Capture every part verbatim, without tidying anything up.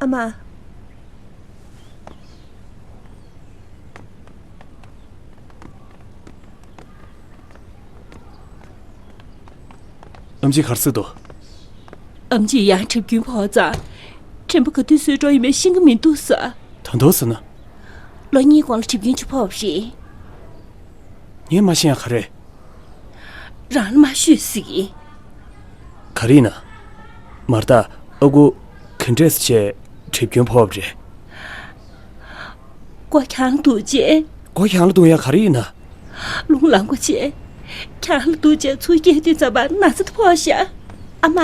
ཨ་མ། ཨམ་ཆི་ག་རེ་ཟེར་འདུག་ཨམ་ཆི་ཡང་གྲིབ་སྐྱོན་ཕོག་ཙང་། དྲན་པ་ག་དུས་གསོས་འགྲོ་ཡིན་མིན་ཤེས་ཀྱི་མི་འདུག་ཟེར། ད་དུང་ཟེར་ན། ལོ་གཉིས་གོང་ལ་གྲིབ་སྐྱོན་ཅིག་ཕོག་པ་རེད། ངས་མ་ཤེས་ཡ་ག་རེ། རང་ལ་མ་ཤོད་ཟེར་གི། ག་རེ་ཡིན་ན། མར་ད་ཨ་ཁུ་ག་འདྲས་བྱས་གྲིབ་སྐྱོན་ཕོག་པ་རེད། མགོ་གྱང་ལ་གཏུགས་བྱས། མགོ་གྱང་ལ་གཏུགས་ཡ་ག་རེ་ཡིན་ན། རླུང་ལངས་པ་བྱས། གྱང་ལ་གཏུགས་བྱས་ཚུར་སྐྱེལ་དུས་ཙམ་པ་ན་ཚ་དེ་ཕོག་ཤག་ཨ་མ།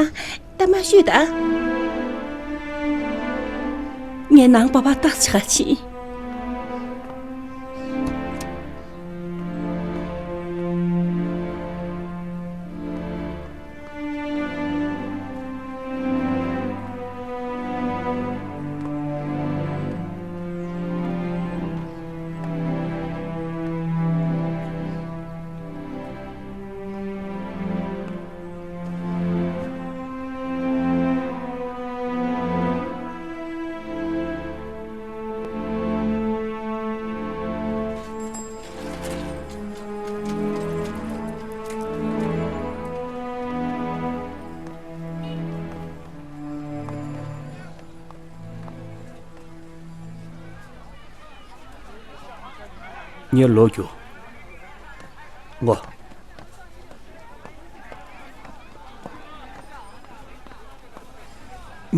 ད་མ་ཤོད་ད། ངས་ནང་པ་པ་ཏག་ཆག་ཕྱིན། ངས་ལོག་རྒྱུ། ངོ་།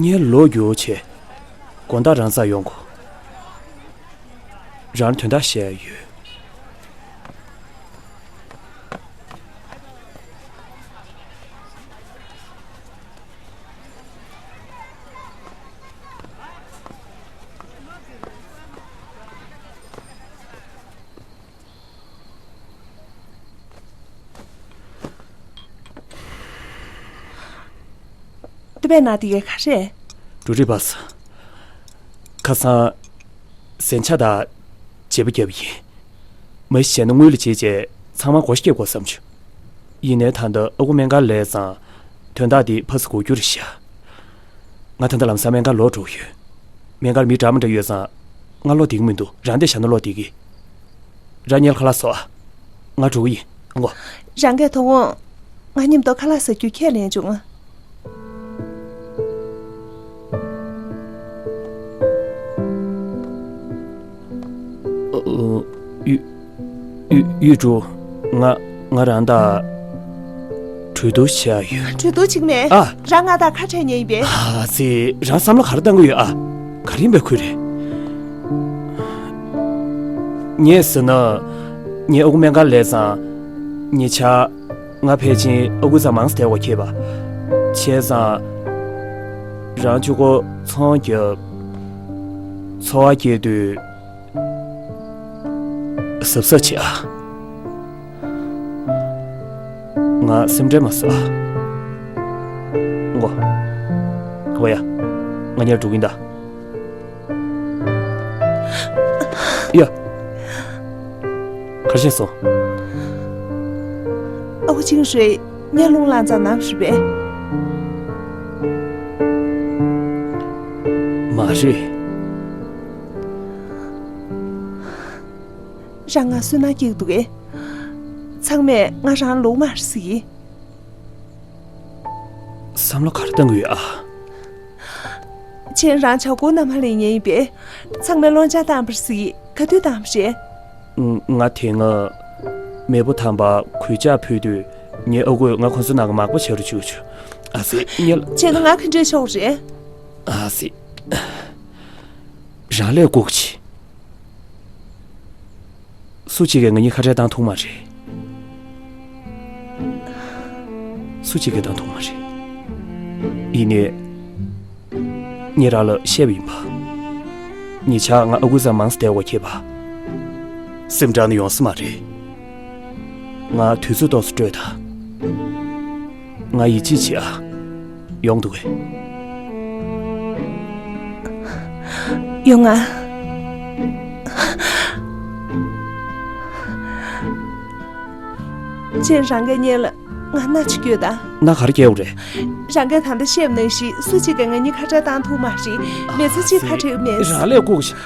ངས་ལོག་རྒྱུ་བྱས། དགོང་དག་རང་སར་ཡོང་དགོས། རང་ལ་དོན་དག་བཤད་ཡ་ཡོད། སྟོད་པའི་ནང་དེ་ག་ག་རེད། འབྲུ་རིགས་པ་ས། ཁ་སང་། གཟན་ཆག་དང་། བྱེད་པ་བརྒྱབ་ཡིན། མ་གཞི་བྱས་ན་དངུལ་ལ་བྱེད་བྱས་ཚང་མ་སྒོ་ཕྱེ་དགོས་བསམ་བྱུང་། ཡིན་ནའི་ད་ལྟ་ཨ་ཁུ་སྨན་ཁང་སླེབས་ཙང་། དོན་དག་འདི་ཕར་ཚུར་འགོར་རྒྱུ་རེད་ཤག་ང་ད་ལྟ་ལམ་སང་སྨན་ཁང་ལོག་འགྲོ་གི་ཡོད། སྨན་ཁང་ལ་མི་འདྲ་མི་འདྲ་ཡོད་ཙང་། ང་ལོག་བསྡད་ཀྱི་མི་འདུག་རང་བསྡད་བཞག་ན་ལོག་བསྡད་ཀྱི། རང་ཉལ་ཁ་ལག་བཟོ་ཨ། ང་འགྲོ་གི་ཡིན། ཨ་མགོ། རང་གིས་དོ་དགོང་། ང་མཉམ་དུ་ཁ་ལག་ཟ་རྒྱུ་ཁས་ལེན་བྱུང་ང་། ཨ། ཨ། ཡུ། ཡུ། ཡུས་ཀྲུང་། ང་། ང་རང་དང་། གྲོས་བསྡུར་བྱེད་ཡ་ཡོད། གྲོས་བསྡུར་བྱེད་ཀྱི་མེད། ཨ། རང་ང་དང་ཁ་བྲལ་ཉེན་ཡིན་པས། ཨ་ཙི། རང་བསམ་བློ་ག་རེ་བཏང་གི་ཡོད་ཨ། ག་རེ་ཡིན་པའི་ཁུལ་རེད། ངས་ཟེར་ན། ངས་ཨ་ཁུ་སྨན་ཁང་སླེབས་ཙང་། ཉེ་ཆར། ང་ཕལ་ཆེར་ཨ་ཁུ་ཚང་མང་ཙམ་བསྡད་དགོས་ཁེལ་བ། བྱས་ཙང་། རང་གཅིག་པོ་ཚོང་རྒྱབ། འཚོ་བ་སྐྱེལ་དུས། གཟབ་གཟབ་བྱེད་ཨ། ང་སེམས་ཁྲལ་མ་བཟོ་ཨ། མགོ། ག་པ་ཡ། ང་ཉལ་འགྲོ་གིན་ད། ཡ། གར་ཤེས་སོང་། ཨ་ཁུ་ཆིང་ཧྲེ་ངས་རླུང་ལངས་ཙང་ན་བ་རེད་པས། མ་རེད། རང་ང་སུན་སྣང་སྐྱེ་གི་འདུག་གས། ཚང་མས་ང་རང་ལོག་མ་རེད་ཟེར་གི། བསམ་བློ་ག་རེ་བཏང་གི་ཡོད་ཨ། ཁྱེད་རང་ཇ་སྒོར་ནང་མ་ལེན་མཁན་ཡིན་པས། ཚང་མས་སློང་ཆ་བཏང་བ་རེད་ཟེར་གི། ག་དུས་བཏང་བ་རེད། ང་དེ་སྔ། མེས་པོ་དམ་པར་གོས་ཆག་ཕུལ་དུས། ངའི་ཨ་ཁུས་ང་ཁོ་ཚོའི་ནང་གི་མག་པ་བྱ་རུ་བཅུག་བྱུང་། ཨ་ཙི། ཉལ། བྱས་ན་ང་ག་འདྲས་ཆོག་རེད། ཨ་ཙི། རང་ལས་སྒུག་ཅིག་སུ་གཅིག་གིས་ང་གཉིས་ཁ་བྲལ་བཏང་ཐུབ་མ་རེད། སུ་གཅིག་གིས་བཏང་ཐུབ་མ་རེད། ཡིན་ནའི། ངས་རང་ལ་བཤད་པ་ཡིན་པ། ཉེ་ཆར་ང་ཨ་ཁུ་ཚང་མང་ཙམ་བསྡད་དགོས་ཁེལ་བ། སེམས་ཁྲལ་ནི་ཡོང་ས་མ་རེད། ང་དུས་ཚོད་ཏོག་ཙམ་སྤྲོད་དང་། ང་ཡིད་ཆེས་བྱེད་ཨ། ཡོང་འདུག་གས། ཡོང་ང་། ཁྱེད་རང་གིས་ངེད་ལ་ ང་མནའ་ཅིག་སྐྱོལ་དང་། མནའ་ག་རེ་སྐྱེལ་དགོས་རེད། རང་གིས་ད་ལྟ་བཤད་པ་ནང་བཞིན་སུ་གཅིག་གིས་ང་གཉིས་ཁ་བྲལ་བཏང་ཐུབ་མ་རེད། མི་ཚེ་གཅིག་ཁ་བྲལ་མེད། རང་ལས་ལྐུགས་ཤིག་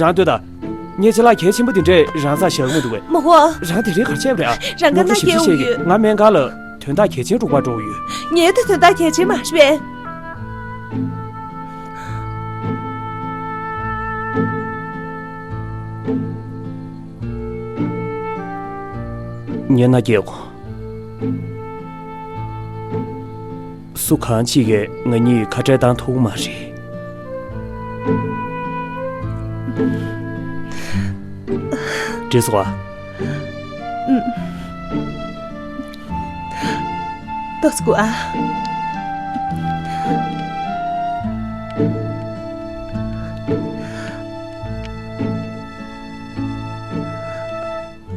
རང་ལྟོས་དང་། ངས་ཅ་ལག་གལ་ཆེན་པོ་དེ་འདྲས་རང་ཚ་བཞག་མི་འདུག་གས། མ་ཧོ། རང་དེ་རིང་ག་རེ་བྱས་པ་རེད་ཨ། རང་ག་ནོར་ན་འཁྲུལ་ཞིབ་སྐྱེལ་བཤད་ཀྱིས་ཡོད། ང་སྨན་ཁང་ལ་དོན་དག་གལ་ཆེན་རུ་འབག་འགྲོ་གི་ཡོད། ངའི་དེ་དོན་དག་གལ་ཆེན་མ་རེད་པས། ངས་མནའ་སྐྱེལ་གོ། སུ་གང་གཅིག་གིས་ང་གཉིས་ཁ་བྲལ་བཏང་ཐུབ་མ་རེད། འགྲིག་སོང་ཨ། ཏོག་ཙམ་སྒུག་ཨ།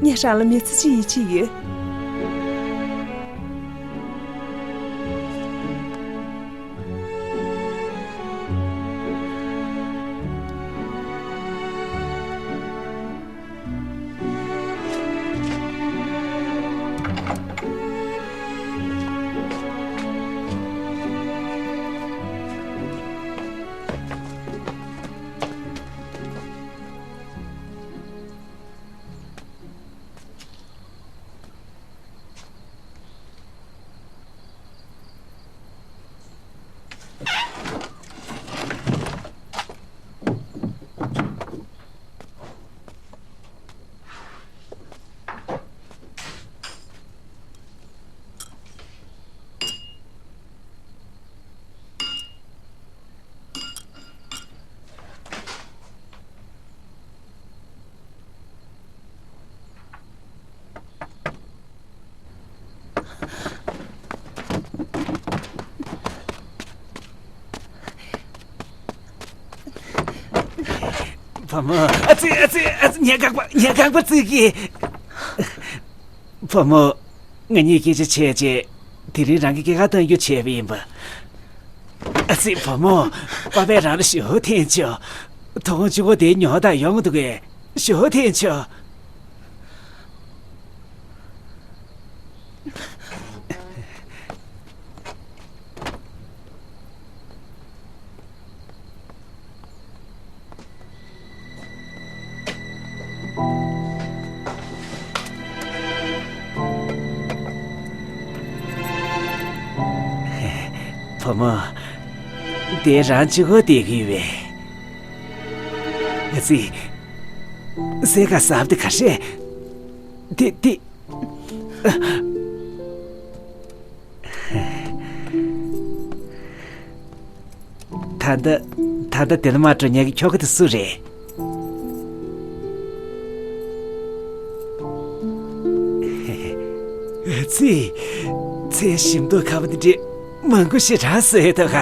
ངས་རང་ལ་མི་ཚེ་གཅིག་ཡིད་ཆེས་ཡོད། བུ་མོ། ཨ་ཙི་ཨ་ཙི་ཨ་ཙི། ཉལ་ཁང་པ་ཉལ་ཁང་པ་བརྩི་གི། བུ་མོ། ང་གཉིས་སྐད་ཆ་བྱས་རྗེས་དེ་རིང་རང་གི་སྐྱེས་སྐར་གཏོང་རྒྱུ་བྱས་པ་ཡིན་པ། ཨ་ཙི་བུ་མོ། པ་ཕས་རང་ལ་ཞེ་པོ་འཐེན་བྱུང་། དོ་དགོང་གཅིག་པོ་དེའི་ཉོ་ཐག་ཡོང་གི་འདུག་གས། ཞེ་པོ་འཐེན་བྱུང་། བུ་མོ། འདི་རང་གཅིག་པོ་བསྡད་ཀྱི་ཡོད་པས། ཨ་ཙི། གཟན་ཁ་གཟབ་དེ་ག་རེད། དེ་དེ། ད་ལྟ་ད་ལྟ་དེ་ལ་མ་འགྲོ་ཉག་གི་ཁྱོ་ག་དེ་སུ་རེད། ཨ་ཙི། ཚལ་ཞིམ་མདོག་ཁ་པོ་འདི་འདྲའི་མང་པོ་ཞིག་རག་སོང་ཡོད་དོ་ག།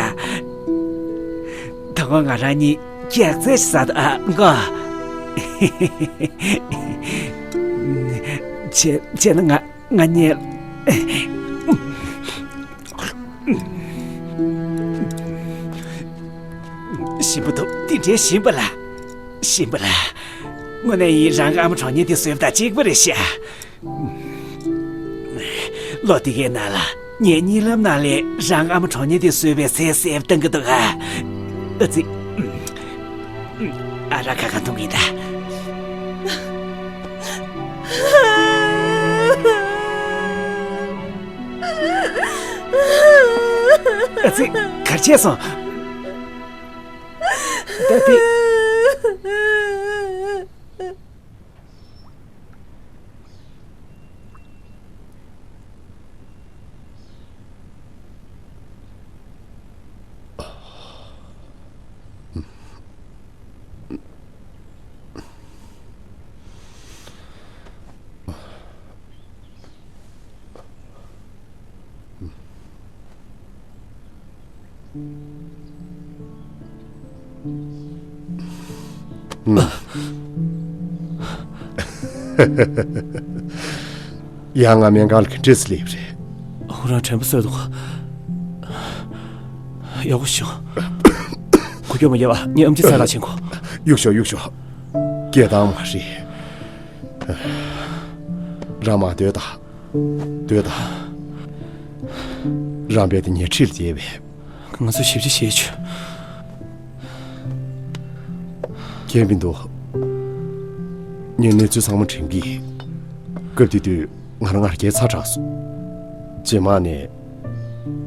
ད་དགོང་ང་རང་གཉིས་རྒྱགས་ཚལ་ཞིག་ཟ་དང་ཨ་མགོ། བྱས་བྱས་ན་ང་ང་གཉིས། ཞིམ་པོ་འདུག་འདི་འདྲའི་ཞིམ་པ་ལ། ཞིམ་པ་ལ། དངོས་གནས་ཡིན་རང་གི་ཨ་མ་གྲོགས་མོ་དེས་བཟོས་པ་དང་གཅིག་པ་རེད་ཤག་ལོ་འདི་གའི་ནང་ལ་ངས་གཉིད་ལམ་ནང་ལ་རང་གི་ཨ་མ་གྲོགས་མོ་དེས་བཟོས་པའི་ཟས་ཟས་པ་བཏང་གི་འདུག་ག། ཨ་ཙི། ཨ་རག་ཁ་ཁ་འཐུང་གི་ཡིན་ད། ཨ་ཙི། ག་རེ་བྱས་སོང་། ད་དེ། ཡང་ང་སྨན་ཁང་ལ་ག་འདྲས་སླེབས་རེད། ཁོ་རང་དྲན་པ་གསོས་འདུག་ཡག་པོ་བྱུང་། ཁོ་སྐྱོ་མ་ཡོད་པ་ངས་ཨམ་ཆི་ཟ་ལ་ཕྱིན་གོ། གཡུག་ཤོག་གཡུག་ཤོག་སྐད་བཏང་མ་རེད། རང་མ་སྡོད་དང་། སྡོད་དང་། རང་རྦད་དེ་ཉལ་ཁྲིར་བསྡད་པས། ང་ཚོས་ཞིབ་ཆ་བྱེད་ཆོག་ཁྱད་མི་འདུག་ངས་གནས་ཚུལ་ཚང་མ་དྲན་གི། སྐབས་དེ་དུས་ང་རང་ང་རྒྱལ་ཚ་དྲགས་སོང་། རྗེས་མ་ནས་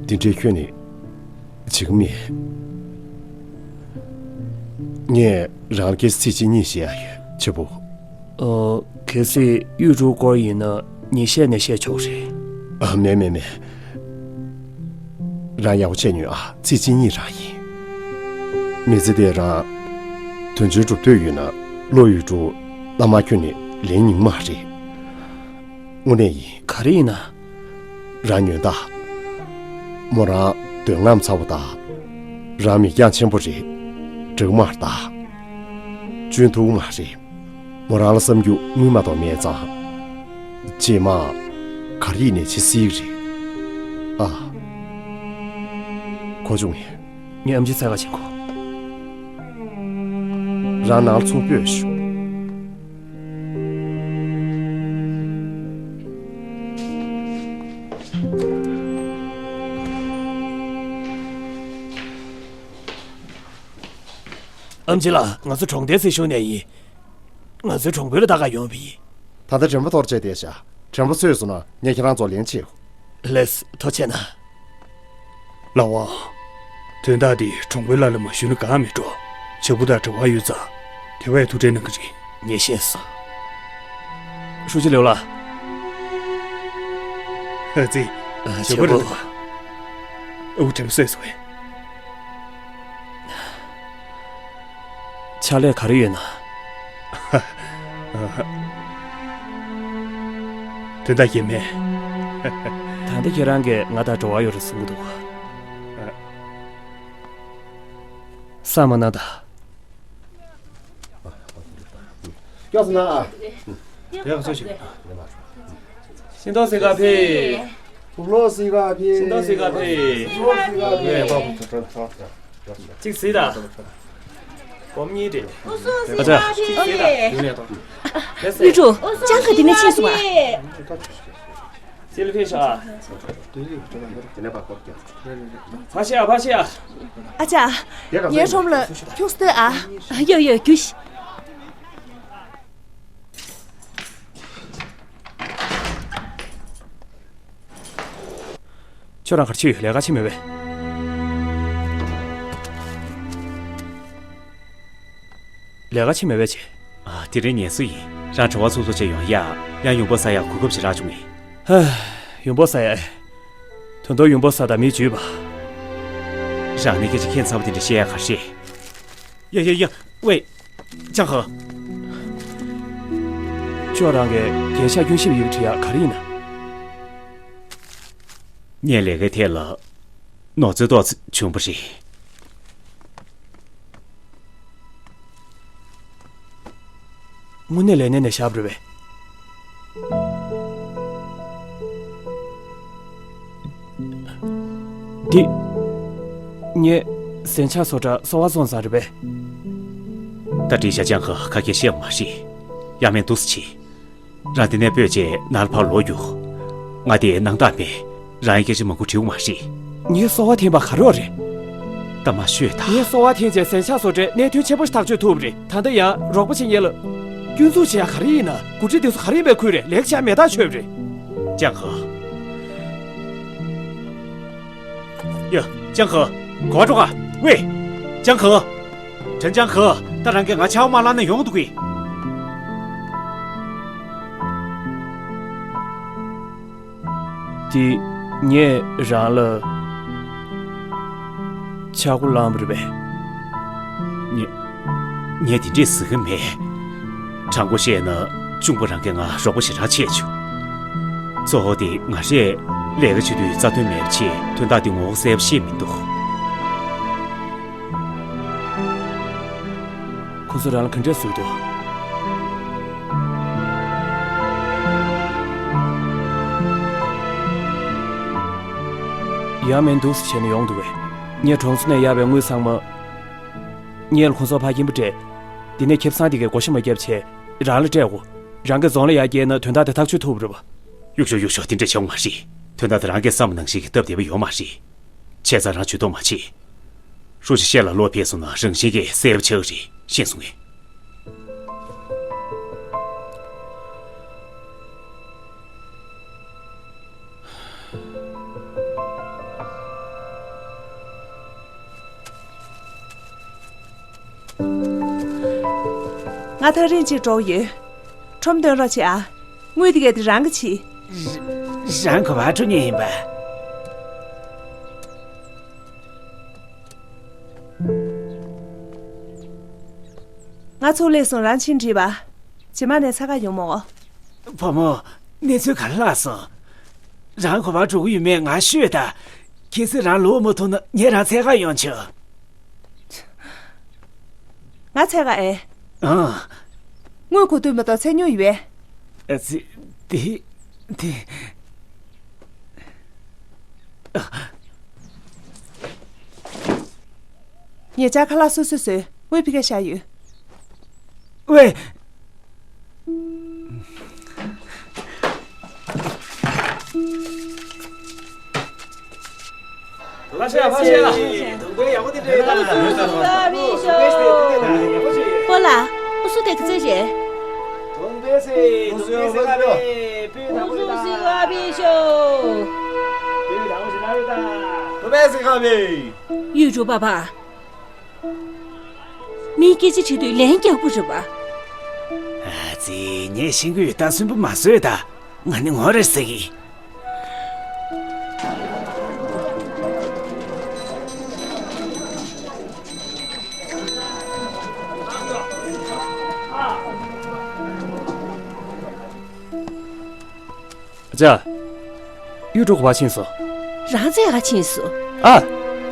འདི་འདྲའི་ཁྱོན་ནས་བྱེད་ཀྱི་མེད། ངས་རང་ལ་སྐད་ཆ་ཚིག་གཅིག་གཉིས་བཤད་ཡ་ཡོད། ཆེ་པོ། ཨོ། གལ་སྲིད་གཡུ་དྲུང་སྐོར་ཡིན་ན་ཉིན་ཤས་ནས་བཤད་ཆོག་རེད། ཨ། མེད་མེད་མེད། རང་ཡག་པོ་བྱས་ཉོན་ཨ། ཚིག་གཅིག་གཉིས་རང་ཡིན། མི་ཚེ་འདིར་རང་དོན་ཆེན་སྒྲུབ་འདོད་ཡོད་ན་བློ་ཡུལ་དུ་བླ་མ་ཁྱོད་ནི་ལན་ཉུང་མ་རེད། དངོས་གནས་ཡིན། ག་རེ་ཡིན་ན། རང་ཉོན་དང་། མོ་རང་འདོད་རྔམ་ཚ་བོ་དང་། རང་མིག་རྒྱང་ཆེན་པོ་རེད། འདྲེ་མ་རེད་དང་། གཅུན་ཐུབ་མ་རེད། མོ་རང་ལ་བསམ་རྒྱུ་དངུལ་མ་གཏོགས་མེད་ཙང་། རྗེས་མ་ག་རེ་ཡིན་ནའི་བྱེད་སྲིད་ཀྱི་རེད། ཨ། གོ་བྱུང་ངས། ངས་ཨམ་ཆི་འཚོལ་ག་ཕྱིན་གོ། རང་ནང་ལ་ཚུར་སྤོས་ཤོག་ཨམ་ཆི་ལགས། ང་ཚོ་གྲོང་རྡལ་སེར་ཤུལ་ནས་ཡིན། ང་ཚོའི་གྲོང་དཔོན་ལ་ལྟ་ག་ཡོང་བ་ཡིན། ད་ལྟ་དྲན་པ་གཏོར་བྱས་བསྡད་ཤག་དྲན་པ་གསོས་སོང་ན་ངས་ཁྱེད་རང་ཚོར་ལན་བྱེད། ལགས་སོ། ཐུགས་རྗེ་གནང་། ལགས་འོང་། དོན་དག་འདི་གྲོང་དཔོན་ལགས་ལ་མ་ཞུས་ན་དགའ་མི་འགྲོ། བྱ་སྤུ་དང་འབྲེལ་བ་ཡོད་ཙང་། དེ་བས་ཐུགས་ཁྲལ་གནང་གི་རེད། ངས་ཤེས་སོང་། ཧྲུའུ་ཅི་ལིའུ་ལགས། ཨ་ཙི། ཨ། བྱ་སྤུ་རེད་འདུག་ཨ་ཁུ་དྲན་པ་གསོས་སོང་བས། ཕྱག་ལས་ག་རེ་ཡོད་ན། དོན་དག་གང་ཡང་མེད། ད་ལྟ་ཁྱེད་རང་གིས་ང་དང་འབྲེལ་བ་ཡོད་རེད་གསུང་གི་འདུག་ཨ། བསམ་མ་གནང་དང་། སྐྱོ་སོང་ན་ཨ། དེ་ག་ཚོད་ཞིག་ཤིང་ཏོག་སི་ག་ཕེ། ཕུག་ལོ་སི་ག་ཕེ། ཤིང་ཏོག་སི་ག་ཕེ། ཕུག་ལོ་སི་ག་ཕེ། གཅིག་གཟིགས་དང་། སྒོམ་གཉིས་ཏེ། ཨ་ཅག་གཅིག་གཟིགས་དང་། གཡུ་དྲུང་། ལྕང་ཁ་འདི་ནས་ཕྱིན་སོང་ཨ། སི་ལི་ཕེ་ཤ། ཕ་ཤ་ཕ་ཤ། ཨ་ཅག་ངའི་ཁྲོམ་ལ་ཁྱུག་སྟོད་ཨ། ཡོ་ཡོ་རྒྱུ་ཤི། ཁྱོད་རང་ག་རེ་བྱེད་ཡོད། ལས་ཀ་བྱེད་མེད་པས། ལས་ཀ་བྱེད་མེད་པས་ཅི། ཨ། དེ་རིང་ངལ་གསོ་ཡིན། རང་བྲེལ་བ་ཚོགས་གཙོ་བྱས་ཡོང་ཡ། ཡང་ཡོང་འབབ་བསགས་ཡ་གོ་སྐབས་ཤིག་རག་བྱུང་ངས། ཧ། ཡོང་འབབ་བསགས་ཡ། ད་དུང་ཡོང་འབབ་བསགས་དང་མི་འཇུས་པ། རང་ནས་སྐད་ཆ་ཁྱད་མཚར་པོ་དེ་འདྲ་བཤད་ཡ་ག་རེ་རེད། ཡ་ཡ་ཡ། ཝེ། ལྕང་ཁ། ཁྱོད་རང་གིས་རྒྱལ་ཤ་སྐྱོན་ཞིབ་ཡིག་བྲིས་ཡག་ག་རེ་ཡིན་ན། ངས་ལས་ཀའི་ཐད་ལ་ནོར་འཛོལ་ཏོག་ཙམ་བྱུང་བ་རེད། དངོས་གནས་ལས་གནས་ནས་བཞག་པ་རེད་པས། འདི། ངས་གཟན་ཆག་བཟོ་གྲྭ་གསོ་བ་བཙོང་ཙང་རེད་པས། ད་འགྲིག་ཤག་ལྕང་ཁ་ཁ་སྐད་བཤད་པ་མ་རེད། ཡ་མེད་འདུག་སེ་བྱེད། རང་འདི་ནས་སྤོས་བྱས་ནར་ཕར་ལོག་རྒྱུག་ང་དེ་སྣང་དག་མེད། རང་ཡི་སྐད་ཆ་མང་པོ་དྲིའུ་མ་རེད། ངའི་གསོ་བ་འཐེན་པ་ག་རེ་རེད། ད་མ་ཤོད་ད། ངའི་གསོ་བ་འཐེན་བྱས་གཟན་ཆག་བཟོ་གྲྭའི་གནད་དོན་ཆེན་པོ་ཞིག་ཐག་གཅོད་ཐུབ་པ་རེད། ད་ལྟ་ཡང་རོགས་པ་བྱེད་མཁན་ལ། སྐྱོན་འཛུགས་བྱེད་ཡ་ག་རེ་ཡིན་ན། འགོ་ཁྲིད་དེ་ཚོ་ག་རེ་ཡིན་པའི་ཁུལ་རེད། ལེགས་ཆ་མེ་སྟག་ཆོད་པ་རེད། ལྕང་ཁ། ཡ། ལྕང་ཁ། གོ་འགྲོ་ག་ཝེ། ལྕང་ཁ། དྲན་ལྕང་ཁ། ད་རང་གིས་ང་ཆར་པ་མ་བླངས་ན་ཡོང་འདུག་གི། དེ་ངས་རང་ལ་ཆག་སྒོ་བསླངས་པ་རེད་པས། ངས་ངས་དེ་འདྲས་ཟེར་གི་མེད། དྲང་པོ་བཤད་ན་གཅུང་པོ་རང་གིས་ང་རོགས་པ་ཞེ་དྲག་བྱས་བྱུང་། གཙོ་བོ་དེ་ང་རས་ལས་ཀ་བྱེད་དུས་རྩ་དོན་མེད་པ་བྱས་དོན་དག་འདི་ངོ་བོ་གསལ་པོ་ཤེས་མི་འདུག་ཁོ་ཚོས་རང་ལ་ག་འདྲས་ཟེར་གྱི་འདུག་ཡ་མེད་འདུག་སེ་བྱས་ནས་ཡོང་འདུག་པས། ངས་གྲོང་ཚོ་ནས་གཡར་བའི་དངུལ་ཚང་མ། ངས་ལ་ཁོང་ཚོར་ཕར་སྐྱིན་པ་སྤྲད། འདི་ནས་ཁེ་བཟང་དེ་གའི་བགོ་བཤའ་མ་བརྒྱབ་བྱས་རང་ལ་སྤྲད་དགོས། རང་གིས་རྫོང་ལ་ཡར་བསྐྱལ་ན་དོན་དག་དེ་ཐག་གཅོད་ཐུབ་པ་རེད་པ། གཡུག་ཞོག་གཡུག་ཞོག་དེ་འདྲས་བྱེད་དགོས་མ་རེད། དོན་དག་དེ་རང་གིས་བསམ་པ་ནང་བཞིན་གྱི་སྟབས་བདེ་པོ་ཡོད་མ་རེད། བྱས་ཙང་རང་ཇུས་གཏོང་མ་བྱེད། ཧྲུའུ་ཅི་ཤེད་ལ་ལོག་ཕེབས་སོང་ན་རང་བཞིན་གྱིས་གསལ་པོ་ཆགས་རེད། ཤེས་སོང་ངས། ང་ཐག་རིང་ཅིག་འགྲོ་ཡོད། ཁྲོམ་སྟོན་རོགས་བྱེད་ཨ། དངུལ་དེ་གས་དེ་རང་གི་བྱེད། རང་གོ་བ་འགྲོ་མཁན་ཡིན་པ། ང་ཚུར་སླེབས་སོང་། རང་ཕྱིན་དྲིས་པ། རྗེས་མ་ནས་འཚོལ་ག་ཡོང་མོ། བུ་མོ། གནས་ཚུལ་ག་རེ་ལྷག་སོང་། རང་གོ་བ་འགྲོ་གི་ཡོད་མེད་ང་ཤོད་ད། གལ་སྲིད་རང་ལོག་མ་ཐུབ་ན་ངས་རང་འཚོལ་ག་ཡོང་ཆོག་ང་འཚོལ་ག་ཨེ། ཨང་། དངུལ་གོ་དུས་མ་གཏོགས་འཚོལ་མྱོང་ཡོད་པས། ཨ་ཙི། དེ། དེ། ཉེ་ཆར་ཁ་ལག་སོ་སོས་བཟོས། དངུལ་ཕ་གིར་བཞག་ཡོད། ཝེ། ལ་ཤ་ལ་ཤ། དུང་དུང་ཡག་པོ་དེ་འདྲ་ཡོད་ད། པོ་ལ། ཨུ་སུ་དེ་ག་ཚོད་རེད། དུང་དུང་སི། དུང་དུང་སི་ག་བི། སྤུས་དག་པོ་ཡོད་ད། སི་ག་བི་ཤོ། སྤུས་དག་པོ་ཞིག་ལ་ཡོད་ད། དུང་དུང་སི་ག་བི། གཡུ་སྒྲོན་པ་པ། མིའི་སྐད་ཆ་དྲིས་དུས་ལན་རྒྱག་དགོས་རེད་པ། ཨ་ཙི། ངས་ཤེས་ཀྱི་ཡོད་ད། སུན་པོ་མ་བཟོས་ད། ང་ནི་ངོ་རེ་ཟེར་གི། ཨ་ཅག་གཡུ་སྒྲོན་ག་པར་ཕྱིན་སོང་། རང་འཚོལ་ག་ཕྱིན་སོང་། ཨ།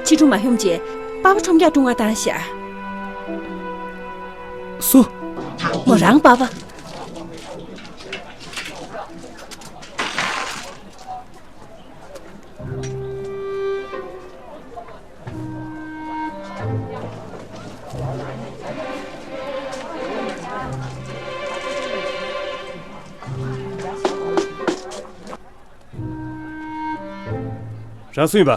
ཕྱི་དྲོ་མ་ཡོང་རྗེས་པ་ཕ་ཁྲོམ་རྒྱག་འགྲོ་ག་བཏང་ཤག་སུ། མོ་རང་པ་ཕ། རང་སུ་ཡིན་པ།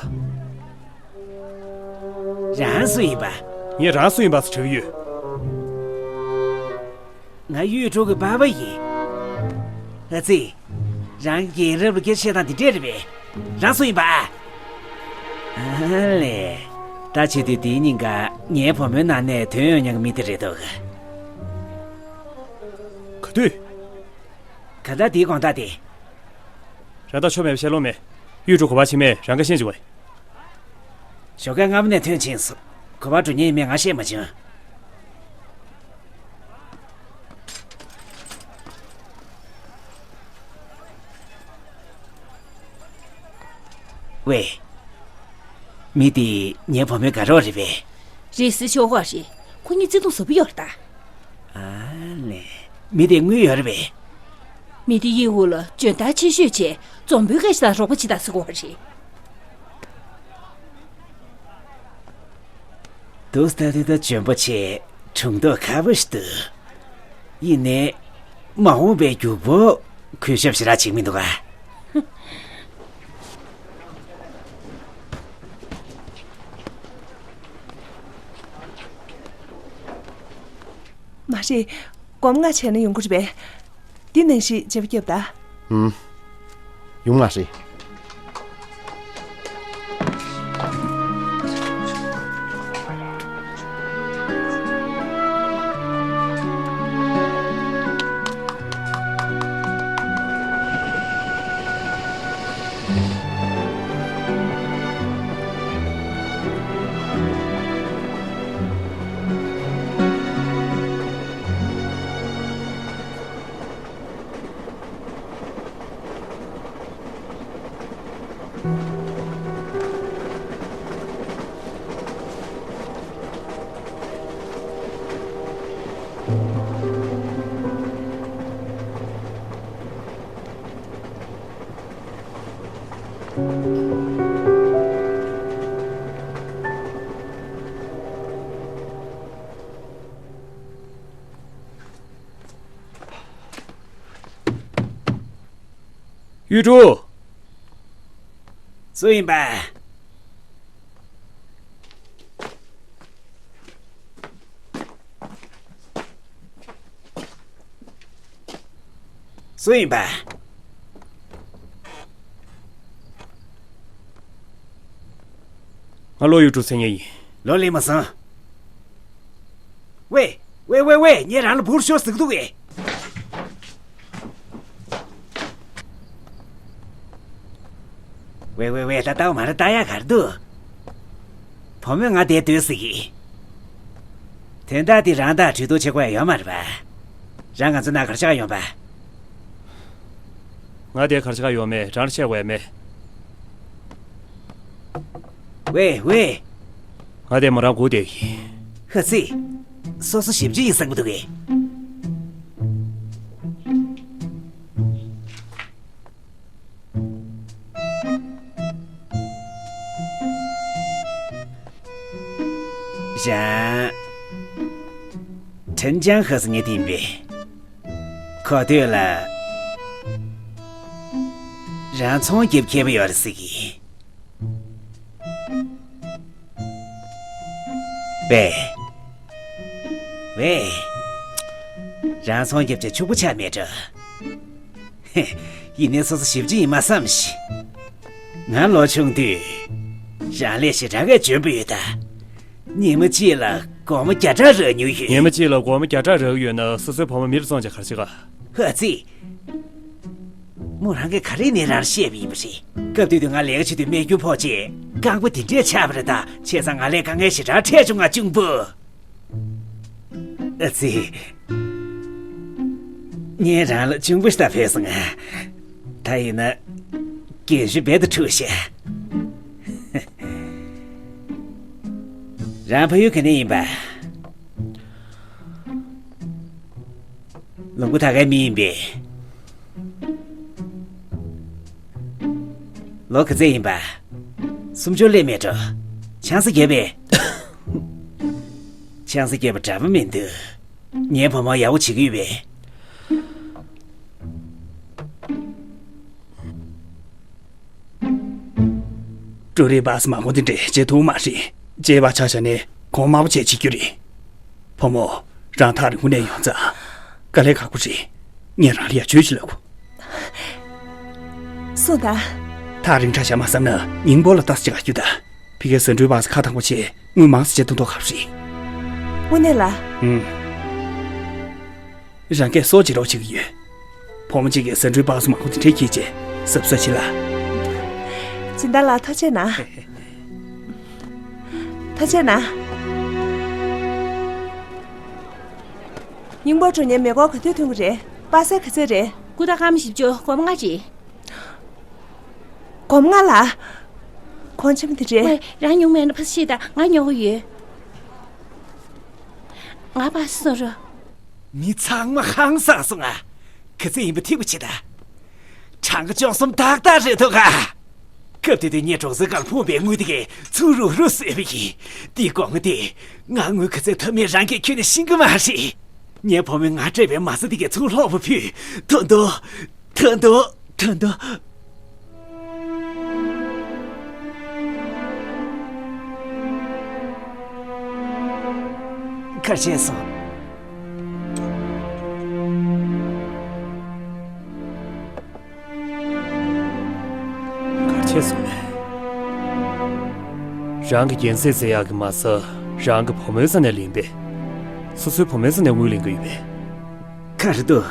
རང་སུ་ཡིན་པ། ངས་རང་སུ་ཡིན་པ་ཟེར་དྲི་གི་ཡོད། ང་གཡུ་སྒྲོན་གྱི་པ་ཕ་ཡིན། ཨ་ཙི། རང་རྒན་རབས་ལ་སྐད་ཆ་བཤད་སྟངས་འདི་འདྲས་རེད་པས། རང་སུ་ཡིན་པ། ཨ་ལེ། ད་བྱེད་དུས་དེའི་ཉིན་ཀ་ངའི་བུ་མོའི་ནང་ནས་ཐོན་ཡོང་མྱོང་གི་མི་དེ་རེད་འདུག་ག་དུས། ག་ད་དེའི་དགོང་དག་དེ། ར་ད་ཆོ་མེད་པ་བཤད་ལོང་མེད། གཡུ་སྒྲོན་ག་པར་ཕྱིན་མེད་རང་ག་ཤེས་བྱུང་བས། ཞོགས་ཀས་སྔ་མོ་ནས་ཐོན་ཕྱིན་སོང་། ག་པར་འགྲོ་མཁན་ཡིན་མེད་ང་ཤེས་མ་བྱུང་། ཝེ། མི་དེ་ངའི་བུ་མོའི་དགའ་རོགས་རེད་པས། རེད་ཟེར་ཆོག་གི་རེད། ཁོ་གཉིས་བརྩེ་དུང་ཟབ་པོ་ཡོད་རེད་ད། ཨ་ལེ། མི་དེ་དངུལ་ཡོད་རེད་པས། མི་དེ་གཡས་འོག་ལ་འཇོན་ཐང་ཆེ་ཤོས་བྱས་འཛོམས་པོའི་སྐད་ཆ་དང་རོགས་པ་བྱེད་དང་ཟེར་གོ་བ་རེད། འདུག་ལྟ་དུས་ད་འཇོན་པོ་ཆེ། གྲུང་མདོག་ཁ་པོ་ཞིག་འདུག་ཡིན་ནའི། མ་འོངས་པའི་རྒྱུག་པོ་གུས་ཞབས་ཞེ་དྲག་བྱེད་མི་འདུག་ག་མ་རེད། སྒོར་མོ་ལྔ་བྱས་ན་ཡོང་གི་རེད་པས། འདི་ནང་བཞིན་བརྗེ་པོ་རྒྱོབ་ད། ཨུམ། ཡོང་མ་རེད། གཡུ་སྒྲོན། སུ་ཡིན་པ། སུ་ཡིན་པ། ང་ལོ་ཡུ་ཀྲུའུ་མཚན་སྙན་ཡིན། ལོ་ལེ་མ་སང་། ཝེ། ཝེ་ཝེ་ཝེ། ངས་རང་ལ་འབུར་ཤོག་ཟེར་གི་འདུག་གས། ཝེ་ཝེ་ཝེ། ད་ལྟ་བ་མ་རེད། ད་ཡག་ག་རེ་འདུག་བུ་མོས་ང་དེར་སྡོད་ཟེར་གི། དོན་དག་འདི་རང་དང་གྲོས་བསྡུར་བྱེད་དགོས་ཡ་ཡོད་མ་རེད་པ། རང་ང་ཚོ་ན་ག་རེ་བྱེད་ག་ཡོང་པ། ང་དེར་ག་རེ་བྱེད་ག་ཡོང་མེད། རང་ལ་བཤད་དགོས་ཡ་མེད། ཝེ་ཝེ། ང་དེར་མོ་རང་སྒུག་བསྡད་ཡིན། ཧ་ཙི། སོ་སོ་ཞིབ་འཇུག་ཡིན་བསམ་གི་འདུག་གས། ཞང་། ཁྲིན་ཅང་ཧ་ཟེར་མཁན་དེ་ཡིན་པས། ཁོ་ཐོས་ལ། རང་ཚོང་རྒྱབ་མཁས་པོ་ཡོད་རེད་ཟེར་གི། ཝེ། ཝེ། རང་ཚོང་རྒྱབ་ཀྱི་ཕྱུག་པོ་ཆགས་མེད་འགྲོ། ཧེ། ཡིན་ནའི་སོ་སོ་ཞིབ་འཇུག་ཡིན་མ་བསམ་ཞིག་ང་ལོ་ཆུང་དུས། རང་ལས་ཞེ་དྲག་གི་འཇོན་པོ་ཡོད་ད། ཉི་མ་གཅིག་ལ་སྒོར་མོ་བརྒྱ་ཕྲག་རག་མྱོང་ཡོད། ཉི་མ་གཅིག་ལ་སྒོར་མོ་བརྒྱ་ཕྲག་རག་ཡོད་ན། སོ་སོའི་བུ་མོ་མི་ལ་བཙོང་བྱས་ག་རེ་བྱེད་ག། ཧ་ཙི། མོ་རང་གིས་ག་རེ་ནས་རང་ལ་བཤད་པ་ཡིན་པ་རེད། སྐབས་དེ་དུས་ང་ལས་ཀ་བྱེད་དུས་རྨས་སྐྱོན་ཕོག་རྗེས་རྐང་པ་འདི་འདྲས་ཆག་པ་རེད་ད། བྱས་ཙང་ང་ལས་དཀའ་ངལ་ཞེ་དྲག་འཕྲད་བྱུང་། ང་གཅུང་པོ། ཨ་ཙི། ངས་རང་ལ་གཅུང་པོ་ཞིག་ལྟ་ཕོད་སོང་ང་། ད་ཡིན་ན། རྒན་གཞོན་རྦད་དེ་འཁྲུག་ཤག་རང་ཕ་ཡུལ་ག་ནས་ཡིན་པ། ལུང་པ་དར་ཁའི་མི་ཡིན་པས། ལོ་ག་ཚོད་ཡིན་པ། སུམ་ཅུ་སླེབས་མེད་འགྲོ། ཆང་ས་བརྒྱབ་པས། ཆང་ས་བརྒྱབ་པ་འདྲ་པོ་མི་འདུག་ངའི་བུ་མོ་ཡག་པོ་བྱེད་ཀྱི་ཡོད་པས། ཀྲུའུ་རེན་པ་སི་མ་གོ་དེ་འདྲས་བྱེད་ཐུབ་མ་རེད། བྱས་པ་ཆ་བཞག་ནས་གོང་དམའ་པོ་བྱས་བྱེད་རྒྱུ་རེད། བུ་མོ། རང་ཐག་རིང་པོ་ནས་ཡོང་ཙང་། དཀའ་ལས་ཁག་པོ་རེད། ངས་རང་ལ་ཡ་བྱོས་ཤིག་ལབ་དགོས། སོང་ད། ཐག་རིང་དྲགས་བཞག་མ་བསམ་ན་ཉིང་པོ་ལ་ལྟ་ས་ཅིག་ག་རྒྱུ་ད། ཕ་གིར་ཟ་འབྲུའི་སྦག་ས་ཁ་ཐང་པོ་བྱས་དངུལ་མང་ཙམ་བྱས་བཏང་མདོག་ཁ་པོ་རེད། དངོས་གནས་ལ། ཨུམ། རང་སྐད་སོགས་ཅིག་རོགས་བྱེད་ཀྱི་ཡོད། བུ་མོ་གཅིག་གིས་ཟ་འབྲུའི་སྦག་ས་མང་པོ་དེ་འདྲས་འཁྱེར་བྱས་གཟབ་གཟབ་བྱེད་ལ། སྦྱིན་བདག་ལགས་ཐུགས་རྗེ་གནང་། ཐུགས་རྗེ་གནང་། སྙིང་པོ་འགྲོ་མཁན་མེ་འཁོར་ག་དུས་ཐོན་གྱི་རེད། པ་སེ་ག་ཚོད་རེད། སྐུ་ད་སྐར་མ་བཞི་བཅུ་སྒོར་མོ་ལྔ་རེད། སྒོར་མོ་ལྔ་ལ། གོང་ཆེན་པོ་དེ་རེད། ཝེ། རང་ཉུང་མེད་ན་ཕ་ཤི་ད། ང་ཉོ་གི་ཡོད། ང་པ་སི་སོང་རོགས། མི་ཚང་མ་ཧང་སངས་སོང་ང་། ག་ཚོད་ཡིན་པ་ཐིག་པ་བྱེད་ད། གྲངས་ཀ་བཅུ་གསུམ་ཏག་ཏག་རེད་འདུག་ག་སྐབས་དེ་དུས་ངས་གྲོང་གསེབ་ཁག་ལ་ཕོངས་པའི་དངུལ་དེ་གས་ཚུར་རུག་རུག་བཟོས་པ་ཡིན། འདིའི་སྒོར་མོ་དེ་ང་དངུལ་ག་ཚོད་ཐོབ་མིན་རང་གིས་ཁྱོན་ནས་ཤེས་ཀྱི་མ་རེད། ངའི་བུ་མོས་ང་སྤྲད་པའི་མ་རྩ་དེ་གས་ཚུར་ལྷུག་པོ་ཕུལ། ཐུང་ཐུང་། ཐུང་ཐུང་། ཐུང་ཐུང་། གར་ཆེན་སོང་། གར་ཆེན་སོང་ནས། རང་གི་རྒྱན་ཟས་ཟེར་ཡག་གི་མ་ཟ། རང་གི་བུ་མོའི་ས་ནས་ལེན་པས། སོ་སོའི་བུ་མོའི་ས་ནས་དངུལ་ལེན་གི་ཡོད་པས། ག་རེ་འདུག་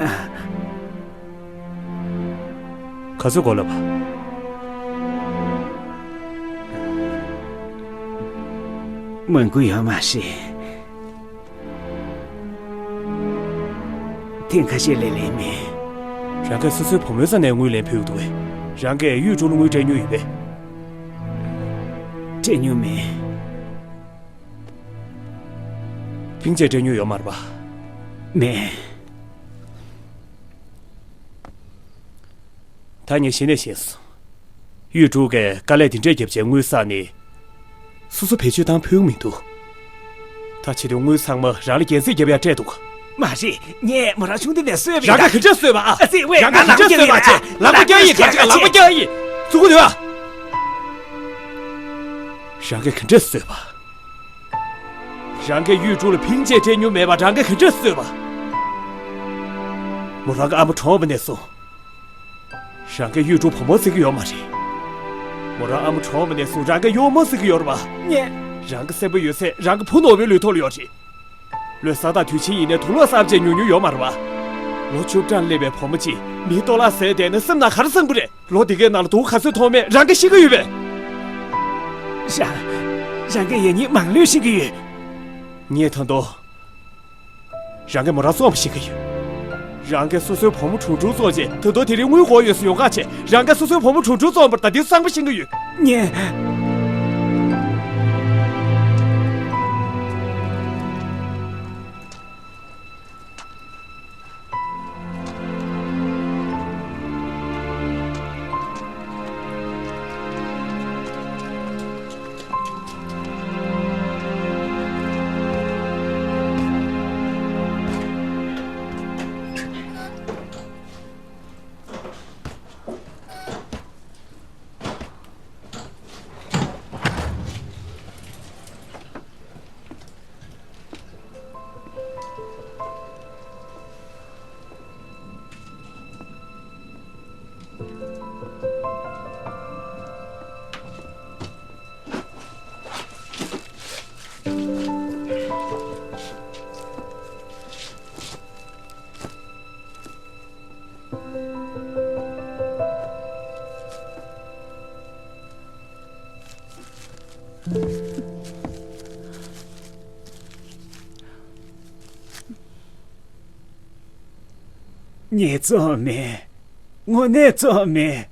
ཨ། ག་ཚོད་དགོས་ལབ་པ། མང་པོ་ཡོད་མ་རེད། ཐེངས་ཁ་ཤས་ལས་ལེན་མེད། རང་གིས་སོ་སོའི་བུ་མོའི་ས་ནས་དངུལ་ལེན་ཕོད་ཀྱི་འདུག་གས། རང་གིས་ཡུས་ཀྲུའུ་ལ་དངུལ་སྤྲད་མྱོང་ཡོད་པས། སྤྲད་མྱོང་མེད། ཕིང་ཅེ་སྤྲད་མྱོང་ཡོད་མ་རེད་པ། མེད། ད་ངས་གཞི་ནས་ཤེས་སོང་། ཡུས་ཀྲུའུ་གིས་དཀའ་ལས་དེ་འདྲས་བརྒྱབ་བྱས་དངུལ་བསགས་ནས། སོ་སོ་བེད་སྤྱོད་བཏང་ཕོད་ཀྱི་མི་འདུག་ད་བྱེད་དུས་དངུལ་ཚང་མ་རང་ལ་རྒྱན་ཟས་བརྒྱབ་ཡག་སྤྲད་འདུག་མ་རེད། ངས་མོ་རང་ཆུང་དུས་ནས་གསོས་པ་ཡིན་ད། རང་གིས་ག་འདྲས་གསོས་པ་ཨ། ཨ་ཙི་ཝེ། རང་གིས་ག་འདྲས་གསོས་པ་ཨ་ཅེ། ལག་པ་བརྐྱངས་ཡིན། ག་ཅིག་ལག་པ་བརྐྱངས་ཡིན། ཚུར་ཁུ་ཐོན་ཨ། རང་གིས་ག་འདྲས་བཟོས་པ། རང་གིས་གཡུ་སྒྲོན་ལ་ཕན་ཆད་སྤྲད་མྱོང་མེད་པ་རང་གིས་ག་འདྲས་བཟོས་པ། མོ་རང་གི་ཨ་མ་གྲོངས་པ་ནས་བཟུང་། རང་གིས་གཡུ་སྒྲོན་བུ་མོ་ཟེར་གྱི་ཡོད་མ་རེད། མོ་རང་ཨ་མ་གྲོངས་པ་ནས་བཟུང་རང་གིས་གཡོག་མོ་ཟེར་གྱི་ཡོད་རེད་པ། ཉེ། རང་གི་སེམས་པ་ཡོད་ཚད་རང་གི་བུ་ནོར་བུའི་ལུས་ཐོག་ལ་ཡོད་རེད། ལོ་གསར་དང་དུས་ཆེན་ཡིན་ནའི་དུག་ལོག་བསམ་བྱས་ཉོ་མྱོང་ཡོད་མ་རེད་པ། ལོ་བཅུ་གྲངས་སླེབས་པའི་བུ་མོ་གཅིག་མིའི་གཏོར་བརླག་ཟས་བསྡད་ན་སེམས་ནང་ག་རེ་བསམ་གྱི་རེད། ལོ་འདི་གའི་ནང་ལ་དུག་ག་ཚོད་མཐོང་མེད་རང་གིས་ཤེས་ཀྱི་ཡོད་པས། རང་། རང་གིས་ཡང་སྙིང་མང་ལོས་ཤེས་ཀྱི་ཡོད། ངས་ད་དུང་། རང་གིས་མོ་རང་བཙོངས་པ་ཤེས་ཀྱི་ཡོད། རང་གིས་སོ་སོའི་བུ་མོ་གྲུང་གྲུང་བཙོངས་རྗེས་ད་དུང་དེ་རིང་དངུལ་དགོས་ཡོད་ཟེར་ཡོང་ཁ་བྱས་རང་གིས་སོ་སོའི་བུ་མོ་གྲུང་གྲུང་བཙོངས་པར་ད་དུང་གསང་པ་ཤེས་ཀྱི་ཡོད། ངས། ངས་བཙོངས་མེད། དངོས་གནས་བཙོངས་མེད།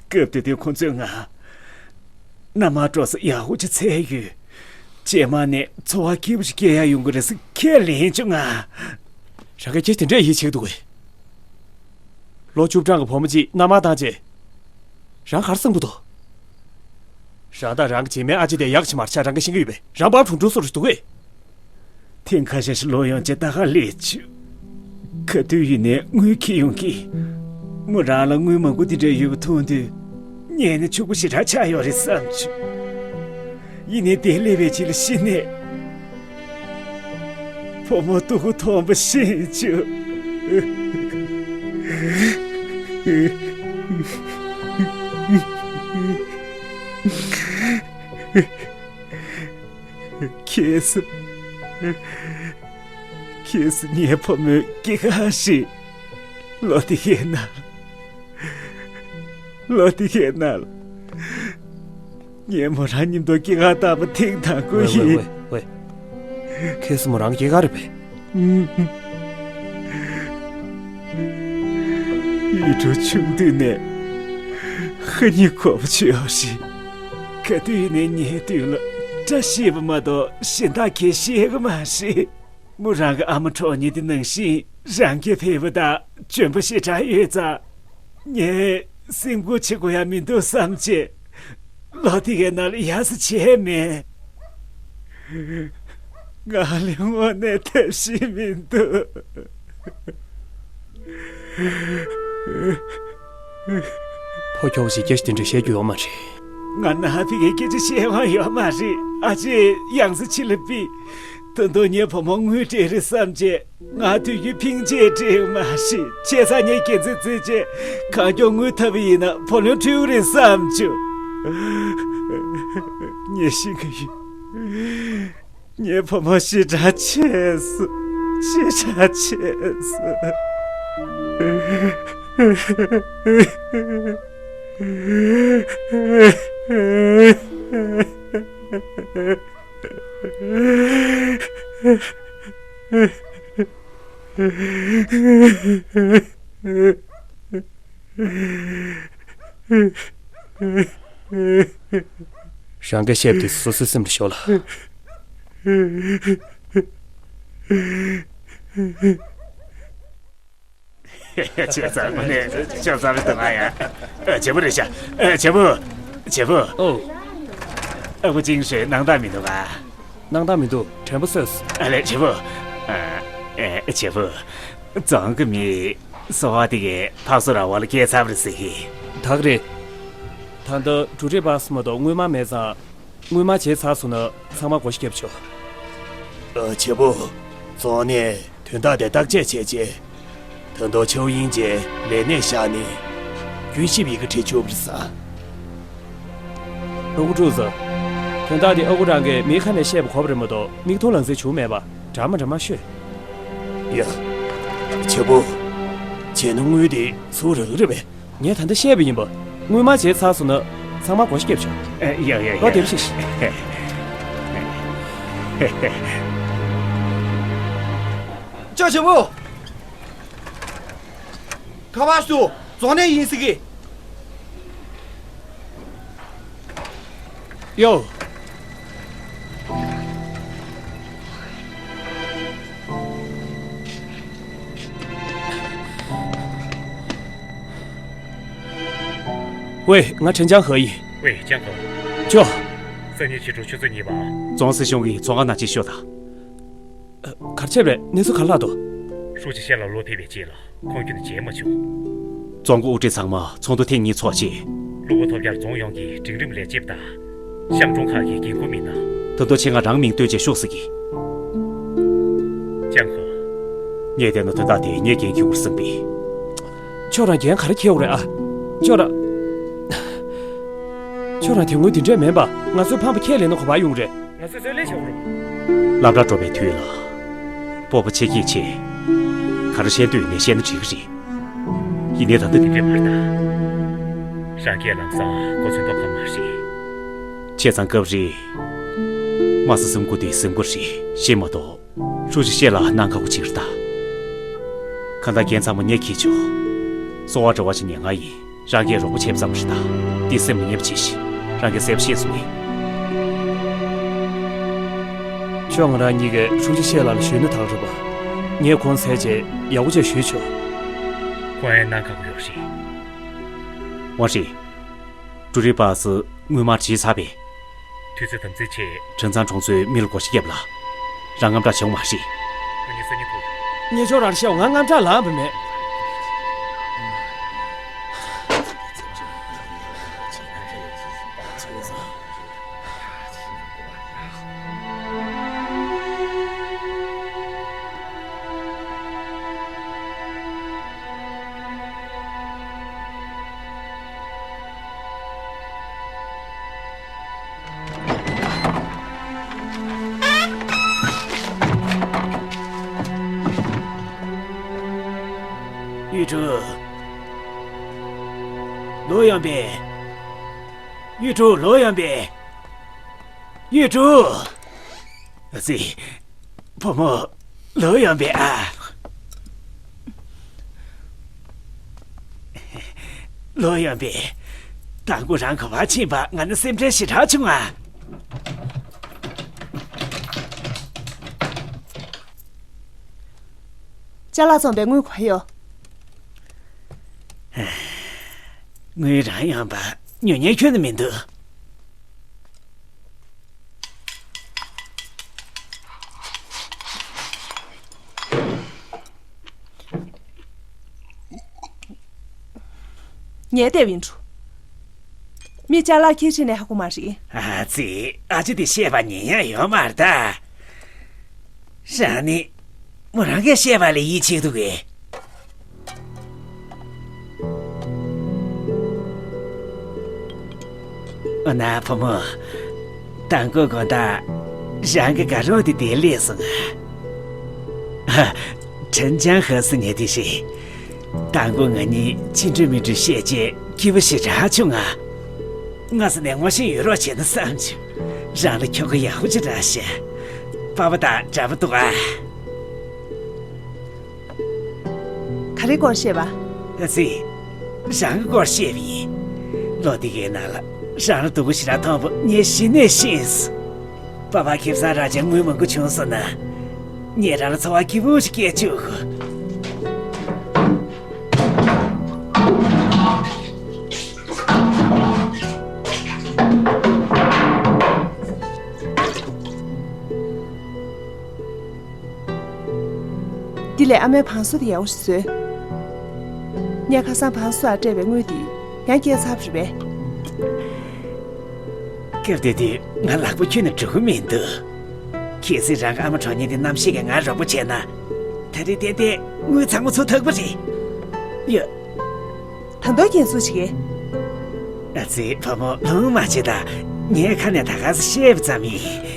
སྐབས་དེ་དུས་ཁོང་ཚོས་ང་། མནའ་མ་འགྲོ་ས་ཡག་པོ་ཅིག་འཚོལ་ཡོད། རྗེས་མ་ནས་འཚོ་བ་སྐྱིད་པོ་ཞིག་སྐྱེལ་ཡག་ཡོང་གི་རེད་ཟེར་ཁས་ལེན་བྱུང་ང་། རང་གིས་ཅི་དེ་འདྲས་ཡིད་ཆེས་འདུག་གས། ལོ་བཅུ་གྲངས་ཀྱི་བུ་མོ་གཅིག་མནའ་མ་བཏང་རྗེས། རང་ག་རེ་བསམ་གྱི་འདུག་རང་དང་རང་གི་རྗེས་མའི་ཨ་ཅེ་དེ་ཡག་ཅིག་མ་རེད་ཤག་རང་གིས་ཤེས་ཀྱི་ཡོད་པས། རང་བར་གྲུང་གྲུང་བཟོ་རུ་འདུག་གས། ཐེངས་ཁ་ཤས་ཤིག་ལོག་ཡོང་རྗེས་ད་ག་སླེབས་བྱུང་། ག་དུས་ཡིན་ནའི་དངུལ་འཁྱེར་ཡོང་གི། མོ་རང་ལ་དངུལ་མང་པོ་འདི་འདྲ་ཡོད་པ་མཐོང་དུས། ངས་ནི་ཕྱུག་པོ་ཞེ་དྲག་ཆགས་ཡོད་རེད་བསམ་བྱུང་། ཡིན་ནའི་དེ་སླེབས་པའི་རྗེས་ལ་གཞི་ནས། བུ་མོ་སྡུག་པོ་མཐོང་པ་ཤེས་བྱུང་། ཁྱེད་ཚོ། ཁྱེད་ཚོ་ངའི་བུ་མོའི་སྐྱེས་སྐར་རེད། ལོ་དེ་ཡིན་ན། ལོ་དེ་ཡིན་ན། ངས་མོ་རང་མཉམ་དུ་སྐྱེས་སྐར་བཏང་པ་ཐེངས་དང་པོ་ཝེ་ཝེ་ཡིན། ཝེ་ཝེ། ཁྱེད་ཚོ་མོ་རང་སྐྱེས་སྐར་རེད་པས། ཡུལ་གྲུ་ཆུང་དུས་ནས་ཧ་ཉི་གོ་བ་ཆོད་ཡོད་རེད། ག་དུས་ནས་ངའི་མདུན་ལ་བཀྲ་ཤིས་པ་མ་གཏོགས་གཞན་དག་གས་ཤེས་ཀྱི་མ་རེད། མོ་རང་གི་ཨ་མ་གྲོངས་ཉིན་དེ་ནང་བཞིན་རང་གི་ཕེབས་པ་དང་འཇོན་པོ་ཞེ་དྲག་ཡོད་ཙང་། ངས་སེམས་ཁུར་བྱེད་དགོས་ཡ་མི་འདུག་བསམ་བྱས། ལོ་དེ་གའི་ནང་ལ་ཡག་ས་བྱས་མེད། ང་ལ་དངོས་གནས་ཐབས་ཤེས་མི་འདུག་ཕོ་ཁྱོ་བོ་ཞིག་སྐད་ཆ་དེ་འདྲ་བཤད་རྒྱུ་ཡོད་མ་རེད། ང་ནང་ཕ་གིའི་སྐད་ཆ་བཤད་དབང་ཡོད་མ་རེད། ཨ་ཅེ་ཡང་སེ་ཕྱི་ལ་ཕུད། ད་དུང་ངའི་བུ་མོ་དངུལ་སྤྲད་རེད་བསམ་བྱས། ང་དུས་རྒྱུན་ཕིང་ཅེས་སྤྲད་མ་ཤེས། བྱས་ཙང་ངས་རྒྱལ་མཚན་བརྩིས་བྱས། གང་མགྱོགས་དངུལ་ཐོབ་པ་ཡིན་ན་བུ་ལོན་སྤྲོད་རེད་བསམ་བྱུང་། ངས་ཤེས་ཀྱི་ཡོད། ངའི་བུ་མོ་ཞེ་དྲག་ཆེ་སོང་། ཞེ་དྲག་ཆེ་སོང་། རང་གིས་བཤད་པ་དེ་སོ་སོའི་སེམས་ལ་ཞོག་ལ། ཁྱེད་ཚང་མ་ནས་ཅོག་ཙམ་འདུག་ཨ་ཡ། ཨ། བྱེད་པོ་རེད་ཤག་ཨ། བྱེད་པོ། བྱེད་པོ། ཨོ། ཨ་ཁུ་ཅིང་ཧྲེ་སྣང་དག་མི་འདུག་ག་སྣང་དག་མི་འདུག་དྲན་པ་གསོས་སོང་། ཨ་ལས། བྱེད་པོ། ཨ། ཨེ། བྱེད་པོ། རྫོང་གི་མི་གསོ་བ་དེ་གའི་ཕག་གསོ་ར་བ་ལ་སྐྱེལ་ཚར་བ་རེད་ཟེར་གི། ད་ག་རེད། ད་ལྟ་འབྲུ་རིགས་པ་སུ་མ་གཏོགས་དངུལ་སྨར་མེད་ཙང་། དངུལ་སྨར་བརྗེད་ཚར་སོང་ན་ཚང་མ་བགོ་བཤའ་བརྒྱབ་ཆོག་ཨ། བྱེད་པོ། རྫོང་ནས་དོན་དག་དེ་བརྟག་དཔྱད་བྱས་རྗེས། ད་དུང་ཆའོ་དབྱིང་ཅེ་ལས་གནས་བཞག་ནས། རྒྱུན་ཞིབ་ཡི་གེ་བྲིས་བཅུག་པ་རེད་ཟེར། ཨ་ཁུ་ཀྲུའུ་ཙི། དོན་དག་དེ་ཨ་ཁུ་རང་གིས་མིའི་ཁ་ནས་བཤད་པ་གོ་བ་རེད་མ་གཏོགས་མིག་མཐོང་ལག་ཟིན་བྱུང་མེད་པ། འདྲ་མ་འདྲ་མ་ཤོད། ཡ། བྱེད་པོ། བྱས་ན་དངུལ་དེ་ཚུར་རག་གི་རེད་པས། ངས་ད་ལྟ་བཤད་པ་ཡིན་པ། དངུལ་སྨར་བྱས་ཚར་སོང་ན་ཚང་མ་བགོ་བཤའ་བརྒྱབ་ཆོག་ཨེ། ཡ་ཡ་ཡ། ལོ་དེབ་ཤིག་ཅོ་བྱེད་པོ། ག་པར་སུ་རྫོང་ནས་ཡིན་ཟེར་གི། ཡོ། ཝེ། ང་ཁྲེན་ཅང་ཧེ་ཡིན། ཝེ། ཅང་ཧེ། ཅོ། སང་ཉིན་ཕྱི་དྲོ་ཆུ་ཚོད་གཉིས་པ། རྫོང་སྲིད་གཞུང་གི་ཚོང་ཁང་ནང་ཅིག་ཤོག་དང་། ཨ། ག་རེ་བྱས་པ་རེད། གནས་ཚུལ་ག་རེ་ལྷག་འདུག་ཧྲུའུ་ཅི་ཤེ་ལ་བློ་ཕེབས་པའི་རྗེས་ལ་ཁོང་ཁྱོན་ནས་མཇལ་མ་བྱུང་། རྫོང་གི་དབུ་ཁྲིད་ཚང་མ་ཚོགས་འདུ་ཐེངས་གཉིས་ཚོགས་རྗེས། གློ་བོ་ཐོབ་རྒྱག་རྫོང་ཡོངས་ཀྱི་འབྲིང་རིམ་ལས་བྱེད་པ་དང་། ཤང་གྲོང་ཁག་གི་འགན་འཁུར་མི་སྣ། ད་དུང་ཆེད་མངགས་རང་མིང་བཏོན་བྱས་ཤོག་ཟེར་གི། ཅང་ཧེ། ངས་བལྟས་ན་དོན་དག་དེ་ངས་འགན་འཁྱེར་དགོས་བསམ་པས། ཁྱོད་རང་འགན་ག་རེ་འཁྱེར་དགོས་རེད་ཨ། ཁྱོད་རང་། ཁྱོད་རང་དེ་སྔོན་དེ་འདྲས་མིན་པ། ང་ཚོའི་ཕམ་པ་ཁས་ལེན་ན་ག་པར་ཡོང་རེད། ང་ཚོས་བརྩོན་ལེན་བྱེད་དགོས་རེད། སློབ་གྲྭ་འགྲོ་བའི་དུས་ལ། སྤོབས་པ་ཆེ་སྐྱེད་ཆེ། ག་རེ་བཤད་འདོད་ནས་བཤད་ན་འགྲིག་གི་རེད། ཡིན་ནའི་ད་ལྟ་དེ་འདྲས་མ་རེད་ད། རང་སྐད་ལམ་སང་གོ་ཚོད་མདོག་ཁ་མ་རེད། བྱས་ཙང་སྐབས་རེ། མ་ཟ་སེམས་ཁུར་དུས་སེམས་ཁུར་རེད་ཤེས་མ་གཏོགས། ཧྲུའུ་ཅི་ཤེ་ལ་གནང་ཁག་པོ་ཅིག་རེད་ད། གང་ལྟར་འགན་ཚང་མ་ངས་འཁྱེར་ཆོག་གསོ་བ་འདྲ་བ་ཞིག་ཉན་ང་ཡིན། རང་གིས་རོགས་པ་བྱེད་བསམ་རེད་ད། འདི་སེམས་ལ་ངེས་པ་བྱེད་ཤིག་རང་གིས་གསལ་པོ་ཤེས་སོང་ངས། ཁྱོད་ང་རང་གཉིས་ཀས་ཧྲུའུ་ཅི་ཤེ་ལ་ལ་ཞུས་ན་ཐག་རེད་པ། ངས་ཁོང་བཙལ་རྗེས་ཡག་པོ་བྱས་ཞུས་ཆོག་ཁོང་ཨེ་གནང་ཁག་པོ་ཡོད་རེད། ཝང་ཧྲི། འབྲུ་རིགས་པ་སི་དངུལ་སྨར་བྱས་ཚར་པས། དུས་ཚོད་དམ་འཛིན་ཆེད། ཁྲེན་ཚང་གྲོང་ཚོའི་མི་ལ་བགོ་བཤའ་བརྒྱབ་ལ། རང་དངངས་སྐྲག་བྱུང་མ་རེད། ང་གཉིས་སང་ཉིན་ཐུག་ཡོང་། ངས་ཁྱོད་རང་བཤད་ང་དངངས་སྐྲག་ལངས་པ་མེད། ཡུས་ཀྲུའུ། ལོ་ཡོན་པེ། ཡུས་ཀྲུའུ། ལོ་ཡོན་པེ། ཡུས་ཀྲུའུ། ཨ་ཙི། བུ་མོ། ལོ་ཡོན་པེ་ཨ། ལོ་ཡོན་པེ། དང་པོ་རང་ག་པར་ཕྱིན་པ་ང་ནི་སེམས་ཁྲལ་ཞེ་དྲག་བྱུང་ཨ། ཅ་ལག་བཙོངས་པའི་དངུལ་ག་པར་ཡོད། དངུལ་རང་ཡོང་པ་ཉོ་མཁན་ཁྱོན་ནས་མི་འདུག་ངས་བལྟས་པ་ཡིན། མི་ཅ་ལག་ཁྱེར་ཕྱིན་ནས་ཧ་གོ་མ་རེད། ཨ་ཙི། ཨ་ཅེ་དེ་བཤད་པ་ཉན་ཡག་ཡོད་མ་རེད་ད། རང་ནི་མོ་རང་གིས་བཤད་པ་ལ་ཡིད་ཆེས་འདུག་གས། འོ་ན་བུ་མོ། དང་པོ་དགོང་དག་རང་གི་དགའ་རོགས་དེ་དེར་སླེབས་སོང་ང་། ཧ། ཁྲེན་ཅང་ཧེ་ཟེར་མཁན་དེ་རེད། དང་པོ་ང་གཉིས་ཕྱི་འགྲོ་མི་འགྲོ་བཤད་རྗེས་སྐྱིད་པོ་ཞེ་དྲག་བྱུང་ང་། སྔ་ས་ནས་ངོ་ཤེས་ཡོད་རོགས་བྱས་ན་བསམ་བྱུང་། རང་ལ་ཁྱོ་ག་ཡག་པོ་ཅིག་རག་ཤག་པ་ཕ་དང་འདྲ་པོ་འདུག་ཨ། ག་རེ་སྐོར་བཤད་པ། ཨ་ཙི། རང་གི་སྐོར་བཤད་པ་ཡིན། ལོ་འདི་གའི་ནང་ལ་རང་ལ་སྡུག་པོ་ཞེ་དྲག་མཐོང་བ་ངས་གཞི་ནས་ཤེས་སོང་། པ་ཕ་ཁེ་བཟང་རག་བྱས་དངུལ་མང་པོ་བྱུང་སོང་ན། ངས་རང་ལ་འཚོ་བ་སྐྱིད་པོ་ཞིག་སྐྱེལ་བཅུག་གོ། འདི་ལས་ཨ་མའི་བང་སོ་དེ་ཡག་པོ་ཞིག་བཟོས། ངས་ཁ་སང་བང་སོ་ལ་སྤྲད་པའི་དངུལ་དེ་ཡང་སྐྱེལ་ཚར་བ་རེད་པས། སྐབས་དེ་དུས་ང་ལག་པ་ཁྱོན་ནས་འགྲོ་གི་མི་འདུག་གལ་སྲིད་རང་གི་ཨ་མ་གྲོངས་ཉིན་དེ་གནམ་གཤིས་ཀྱིས་ང་རོགས་པ་བྱས་ན། ད་རེས་ཏན་ཏན་དངུལ་ཚང་མ་ཚུར་ཐུབ་པ་རེད། ཡ། ད་དུང་རྒྱན་སྲུང་བྱེད་ཀྱི། ཨ་ཙི། བུ་མོ་ལོང་མ་བྱེད་དང་། ངས་ཁ་ནས་ད་ག་སེ་བཤད་པ་ཙམ་ཡིན།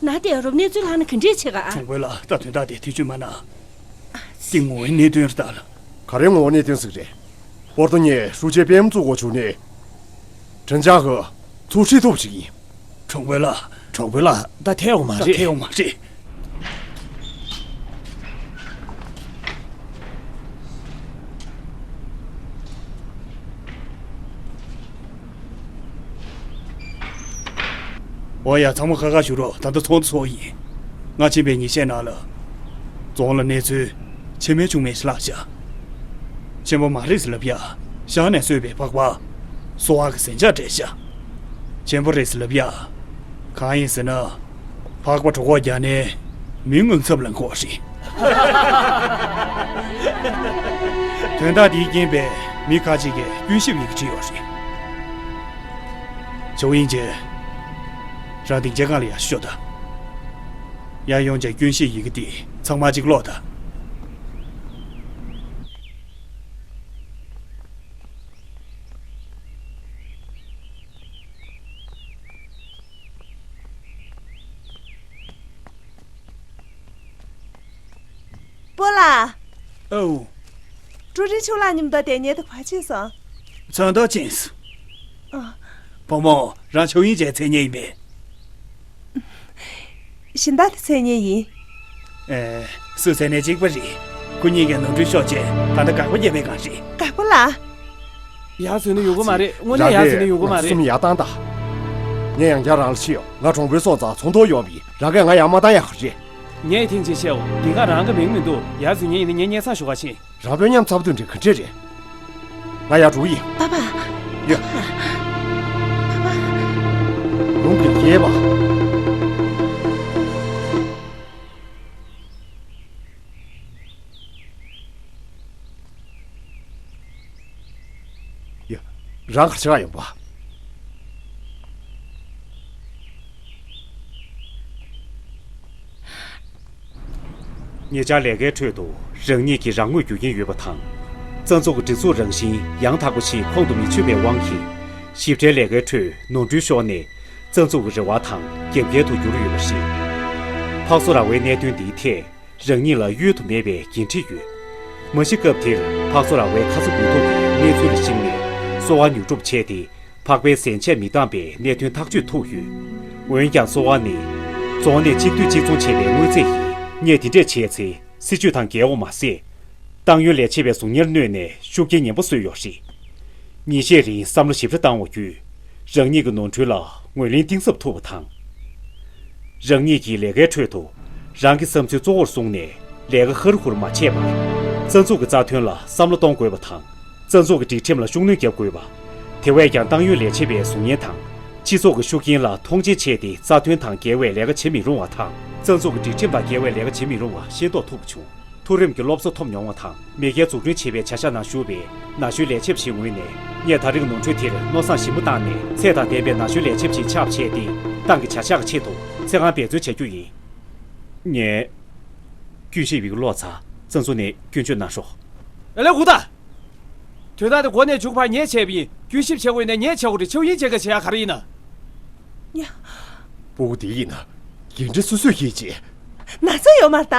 ན་དེ་རོབ་གནས་ཚུལ་ལྷག་ན་ག་འདྲས་བྱེད་ག་ཨ། གྲོང་དཔོན་ལགས། ད་དོན་དག་དེ་ཐེ་བྱུས་མ་གནང་། དེ་ངོ་བོའི་གནད་དོན་རེད་ད། ག་རེ་ངོ་བོ་གནད་དོན་ཟིག་རེད། པོར་ཏོ་ངས་ཧྲུའུ་ཅེ་པེན་བཙུགས་དགོས་བྱུང་ནས། ཁྲིན་ཅང་གི་ཚུར་ཁྲིད་ཐུབ་ཞིག་ཡིན། གྲོང་དཔོན་ལགས། གྲོང་དཔོན་ལགས། ད་ཐད་ཡོང་མ་ད་རེད། ཐད་ཡོང་མ་རེད། འོ་ཡ། ཚང་མ་ཁ་ཁ་བཞུགས་རོགས། ད་ལྟ་ཚོགས་འདུ་ཚོགས་ཡིན། ང་ཕྱིན་པའི་ཉིན་ཤས་ནང་ལ། རྫོང་ལ་གནས་ཚུལ་ཆེ་མེད་ཆུང་མེད་ཞིག་བརླགས་ཤག་ཆེན་པོ་མ་རེད་ཟེར་ལབ་ཡ། ཤ་ནས་གསོས་པའི་ཕག་པ། གསོ་བ་གི་ཟན་ཆག་སྤྲད་ཤག་ཆེན་པོ་རེད་ཟེར་ལབ་ཡ། གང་ཡིན་ཟེར་ན། ཕག་པ་གྲོད་ཁོག་རྒྱག་ནས་མི་དངངས་འཚབ་ལངས་གི་ཡོད་རེད། དོན་དག་འདིའི་རྐྱེན་པས་མི་ཁ་ཅིག་གིས་སྐྱོན་ཞིབ་ཡི་གེ་བྲིས་ཡོད་རེད། ཆའོ་དབྱིང་ཅན། རང་སྡིངས་ཆའི་སྒང་ལ་ཡར་ཤོག་དང་། ཡར་ཡོང་བྱས་སྐྱོན་ཞིབ་ཡི་གེ་འདི་ཚང་མ་གཅིག་ཀློག་དང་། སྤོ་ལགས། ཨོ། ཀྲུའུ་རིན་ཆུང་ལགས་མཉམ་དུ་བསྡད་མཁན་དེ་ག་པར་ཕྱིན་སོང་། ཚོན་མདོག་ཅན། ཨ། བུ་མོ། རང་ཆའོ་དབྱིང་ཅན་འཚོལ་མཁན་ཡིན་པས། གཞན་དག་དེ་འཚོལ་མཁན་ཡིན། ཨེ། སུ་འཚོལ་ནའི་གཅིག་པ་རེད། ཁོ་གཉིས་ཀས་ནོར་འཁྲུལ་ཤོར་རྗེས་ད་ལྟ་དགག་པ་བརྒྱབ་པའི་སྒང་རེད། དགག་པ་ལ། ཡར་འཛུལ་ན་ཡོང་གི་མ་རེད། དངོས་གནས་ཡར་འཛུལ་ན་ཡོང་གི་མ་རེད། རང་གིས་གསུམ་ཡར་བཏང་དང་། ངས་ཡང་བསྐྱར་རང་ལ་ཕྱི་ཡོང་། ང་གྲོང་དཔོན་སོང་ཙང་ཚོགས་འདུར་ཡོང་བ་ཡིན། རང་གིས་ང་ཡར་མ་བཏང་ཡག་གི་རེད། ངས་ཐེངས་གཅིག་བཤད་འོ། འདི་ག་རང་གི་མིང་མི་འདུག་ཡར་འཛུལ་མཁན་ཡིན་ན་ངའི་སྙན་སེང་ཞུ་ག་ཕྱིན། རང་དཔོན་མཉམ་འཚབ་དུས་འདྲི་ག་འདྲས་རེད། ང་ཡར་འགྲོ་གི་ཡིན། པ་པ། ཡ། པ་པ། ལུང་གི་རྒྱས་པ། ཡ། རང་ག་ཕྱིར་ཡོང་པ། ཉེ་ཆར་ལས་ཀའི་ཁྲོད་དུ་རང་ཉིད་ཀྱི་རང་ངོས་འགྱུར་གྱིན་ཡོད་པ་དང་། རྩ་འཛུགས་ཀྱི་སྒྲིག་འཛུགས་རང་བཞིན་ཡང་དག་པ་ཞིག་ཁོང་དུ་མི་ཆུད་པའི་དབང་གིས། ཞིབ་ཕྲའི་ལས་ཀའི་ཁྲོད་ནོར་འཁྲུལ་ཤོར་ནས། རྩ་འཛུགས་ཀྱི་རེ་བ་དང་རྒྱབ་འགལ་དུ་གྱུར་ཡོད་པ་རེད། ཕག་བཟོ་ར་བའི་གནད་དོན་འདིའི་ཐད། རང་ཉིད་ལ་གཡོལ་དུ་མེད་པའི་འགན་འཁྲི་ཡོད། མ་གཞི་སྐབས་དེར་ཕག་བཟོ་ར་བའི་ཁ་ཚ་དགོས་གཏུགས་ཀྱི་གནས་ཚུལ་ལ་གཞིགས་ནས་གསོ་བ་ཉོ་སྒྲུབ་བྱས་ཏེ། ཕག་པའི་ཟན་ཆས་མི་འདང་པའི་གནད་དོན་ཐག་གཅོད་ཐུབ་ཡོད། འོན་ཀྱང་གསོ་བ་ནི། རྫོང་ནས་གཅིག་སྡུད་གཅིག་བཙོང་བྱས་པའི་དངུལ་རྩིས་ཡིན། ངས་དེ་འདྲས་བྱས་ཚེ་སྲིད་ཇུས་དང་འགལ་འོང་མ་ཟད། ཏང་ཡོན་ལས་བྱེད་པའི་གཟུགས་བརྙན་གནོད་ནས་ཤུགས་རྐྱེན་ངན་པ་བཟོས་ཡོད་རེད། ཉིན་ཤས་རིང་བསམ་བློ་ཞིབ་ཕྲ་བཏང་བ་བརྒྱུད། རང་ཉིད་ཀྱི་ནོར་འཁྲུལ་ལ་ངོས་ལེན་གཏིང་ཟབ་ཐུབ་པ་དང་། རང་ཉིད་ཀྱི་ལས་ཀའི་ཁྲོད་དུ་རང་གི་བསམ་ཚུལ་གཙོ་བོར་བཟུང་ནས་ལས་ཀ་ཧུར་ཧུར་མ་བྱས་པར། རྩ་འཛུགས་ཀྱི་རྩ་དོན་ལ་བསམ་བློ་གཏོང་དགོས་པ་དང་། རྩ་འཛུགས་ཀྱི་སྒྲིག་ཁྲིམས་ལ་ཤུགས་སྣོན་རྒྱག་དགོས་པ། དེ་བས་ཀྱང་ཏང་ཡོན་ལས་བྱེད་པའི་གཟུགས་བརྙན་དང་། སྤྱི་ཚོགས་ཀྱི་ཤུགས་རྐྱེན་ལ་མཐོང་ཆེན་བྱས་ཏེ་རྩ་དོན་དང་འགལ་བའི་ལས་ཀ་བྱེད་མི་རུང་བ་དང་། རྩ་འཛུགས་ཀྱི་སྒྲིག་ཁྲིམས་དང་འགལ་བའི་ལས་ཀ་བྱེད་མི་རུང་བ་ཤེས་རྟོགས་ཐུབ་པ་བྱུང་། མཐོ་རིམ་གྱི་སློབ་གསོ་ཐོབ་མྱོང་བ་དང་། མི་སྒེར་འཛུགས་སྐྲུན་བྱེད་པའི་བྱ་གཞག་ནང་ཞུགས་པའི་ན་གཞོན་ལས་བྱེད་པ་ཞིག་ངོས་ནས། ངས་ད་རེས་ཀྱི་ནོར་འཁྲུལ་དེར་མནོ་བསམ་ཞིབ་མོ་བཏང་ནས། ཚད་དང་ལྡན་པའི་ན་གཞོན་ལས་བྱེད་པ་ཞིག་ཆགས་པ་བྱས་ཏེ། ཏང་གི་བྱ་གཞག་གི་ཆེད་དུ་ཚེ་གང་འབད་བརྩོན་བྱ་རྒྱུ་ཡིན། ངས་སྐྱོན་ཞིབ་ཡི་གེ་ཀློག་ཚར། རྩ་འཛུགས་ནས་སྐྱོན་བརྗོད་གནང་རོགས། ཨ་ལེ་ཧུ་ད། དོན་དག་དེ་འགོ་ནས་མཇུག་བར་ངས་བྱས་པ་ཡིན། རྒྱུན་ཞིབ་བྱེད་དགོས་ན་ངས་བྱེད་དགོས་རེད། ཆའོ་ཡིན་བྱེད་དགོས་བྱེད་ཡ་ག་རེ་ཡིན་ན། ཉ། སྤུ་གུ་དེ་ཡིན་ན། འདི་འདྲ་སོ་སོས་ཤེས་ཀྱི། ན་ཚ་ཡོད་མ་རེད་ད།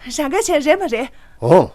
རང་ག་བྱས་རེད་མ་རེད། ཨོ།